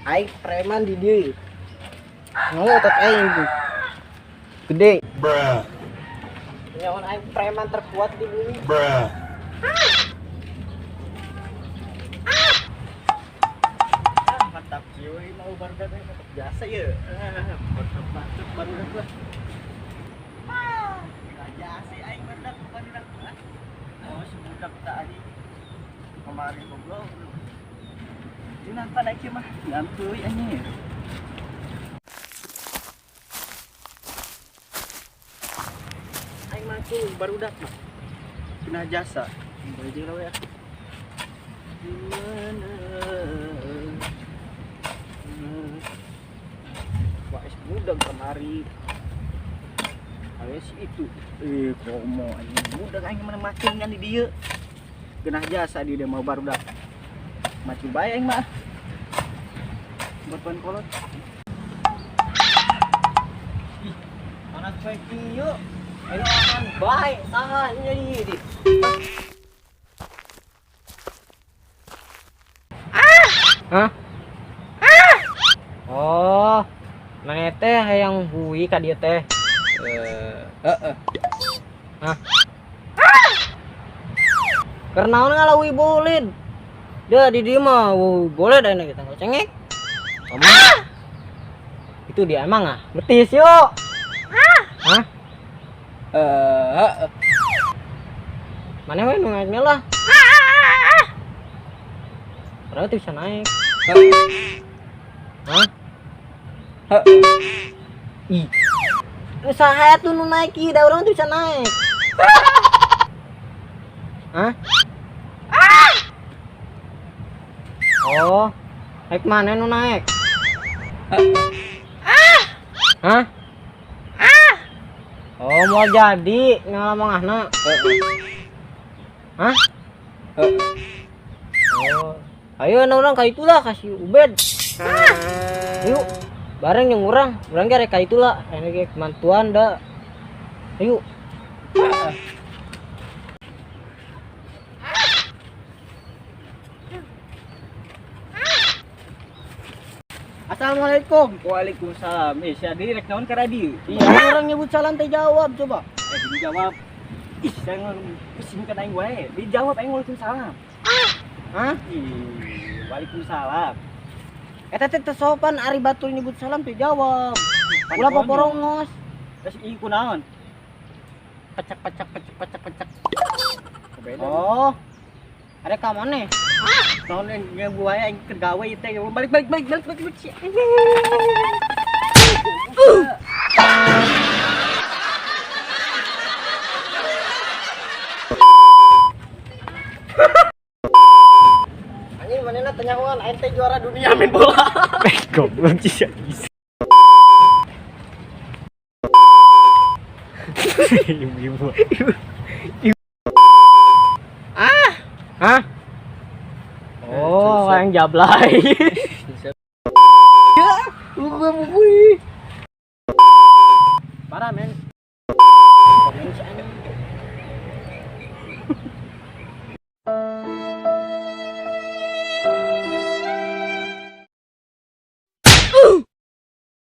Aing preman di dieu. Ngotot aing tuh. Gede. Bruh. Nyawan aing preman terkuat di bumi. Bruh. Ah, mantap jiwa ini mau barudak teh mantap jasa ya. Ah, mantap mantap barudak lah. Ah, jasa aing barudak barudak lah. Oh, si budak tak anjing. Kemarin goblok. Ini nampak lagi mah ngantuy anjing. Aing macul barudak mah. Kena jasa. Baju lah ya. Gimana? Wah, es budak kemari. Ayo si itu. Eh, komo anjing budak aing mana macul ngan di dieu. Genah jasa dia mau barudak. Macul bae aing mah. Buat kolot. Ih, anak poe kieu. Ayo aman bae saha nya di. Hah? Oh, maneh teh hayang hui ka dieu teh. Heeh. Hah? Keur naon ngalawi boled? Dah di dieu mah boleh dah kita cengek. Ah! Itu dia emang ah. Betis yuk. Hah? Heeh. Mana we nu naiknya lah. Padahal tuh bisa naik. Hah? Ih. Usaha tuh nu naik ieu da urang tuh bisa naik. Hah? Oh, naik mana nu naik? Hah? Oh, mau jadi ngalamangahna. Hah? Oh, ayo na urang ka itulah kasih Ubed. Ayo, bareng yang urang, urang ge rek ka itulah, ini ge mantuan da. Ayo. Assalamualaikum. Waalaikumsalam. Eh, si Adi rek naon ka dieu? Iya, orang nyebut salam teh jawab coba. Eh, dijawab. Ih, saya pusing kan aing wae. Dijawab aing waalaikumsalam. Hah? Ih, waalaikumsalam. Eta teh teu sopan ari batur nyebut salam teh jawab. Ulah poporongos. Terus ieu kunaon? Pecek pecek pecek pecek pecek. Beda. Oh. Ada ka mana? Naon yang ngebu wae aing keur gawe ieu teh. Balik balik balik balik balik. Balik. Anjing manehna teh nyahoan aing teh juara dunia main bola. Goblok sih bisa. Ibu-ibu. Ah. Hah? Oh, yang jablay. Ya, buku.